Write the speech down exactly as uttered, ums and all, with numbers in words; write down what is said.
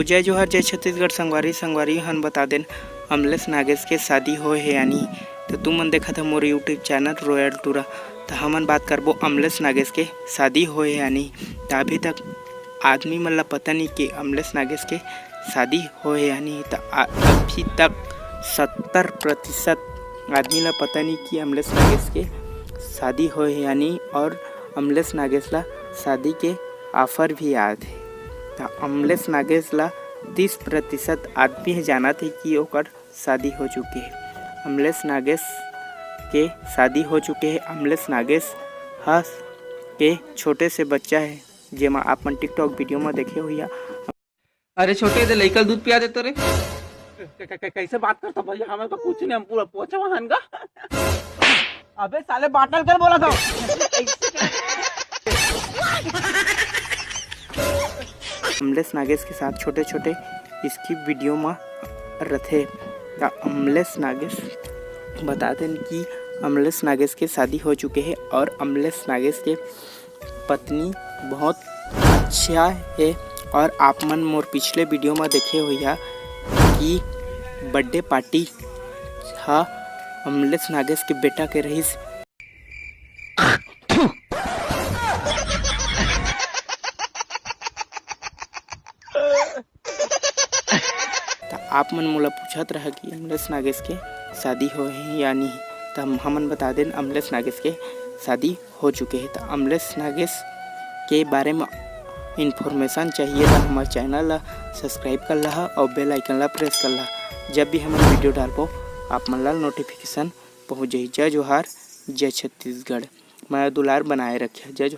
जय जोहार, जय छत्तीसगढ़ संगवारी। संगवारी, हमन बता देन अमलेश नागेश के शादी होए हे या नहीं। तो तुमन देखत ह मोर YouTube चैनल रॉयल टूरा। तो हमन बात करबो अमलेश नागेश के शादी होए हे या नहीं। तो अभी तक आदमी मन ला पता नहीं कि अमलेश नागेश के शादी होए हे या नहीं। तो अभी तक सत्तर प्रतिशत आदमी ला पता नहीं कि अमलेश नागेश के शादी होए हे या नहीं, और अमलेश नागेश ला शादी के offer भी आत हे। त अमलेश नागेश ला तीस प्रतिशत आदमी ह जानत हे कि ओकर शादी हो चुके हे। अमलेश नागेश के शादी हो चुके हे। अमलेश नागेश ह के छोटे से बच्चा हे, जेमा आप मन TikTok video म देखे होइया। अरे छोटे, दे लइका ल दूध पिया देतो रे। क-, क-, क-, कैसे बात करता भैया? हमें तो कुछ नहीं, हम पूरा पोछा वहान का। अबे साले, बाटल कर बोला था। अमलेश नागेश के साथ छोटे छोटे इसकी video म रथे। त अमलेश नागेश बता देन कि अमलेश नागेश के शादी हो चुके हे और अमलेश नागेश के पत्नी बहुत अच्छा हे। और आप मन मोर पिछले video म देखे होइहा कि birthday party ह अमलेश नागेश के बेटा के रहिस। त आप मन मोला पूछत रहा कि अमलेश नागेश के शादी होए हे या नहीं, त हम, हमन बता देन अमलेश नागेश के शादी हो चुके हे। त अमलेश नागेश के बारे म information चाहिए त हमर channel ला subscribe कर लहा और bell icon ला press कर लहा। जब भी हमन video डालबो, आप मन ला notification पहुँच जाही। जय जोहार, जय छत्तीसगढ़, मया दुलार बनाए रखिया। जय जोहार।